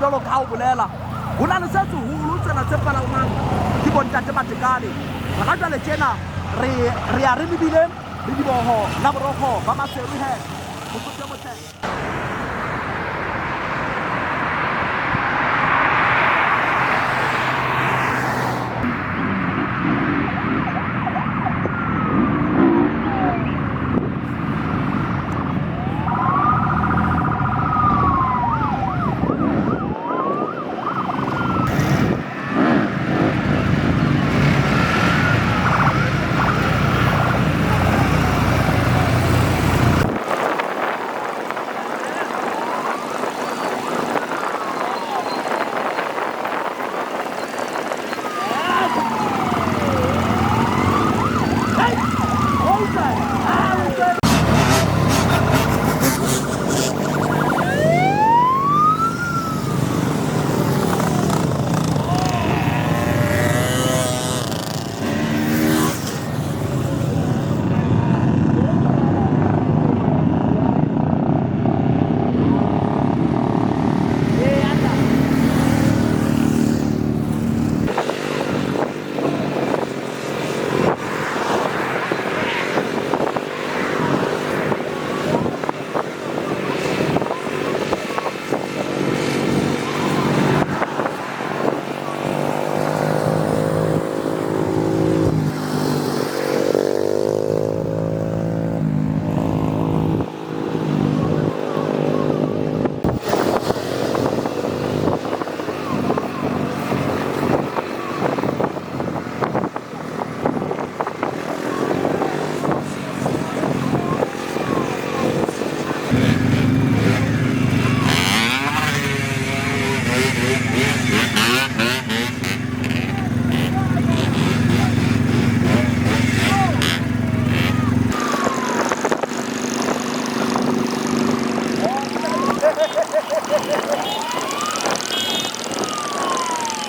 jwalo ka ha o bolela ho na le se seholo tsena tse palangwang ke bontate Matekane. Hona jwale tjena re re ya re lebile le diboho la borokgo ba Maseru he. Mosotho e motle.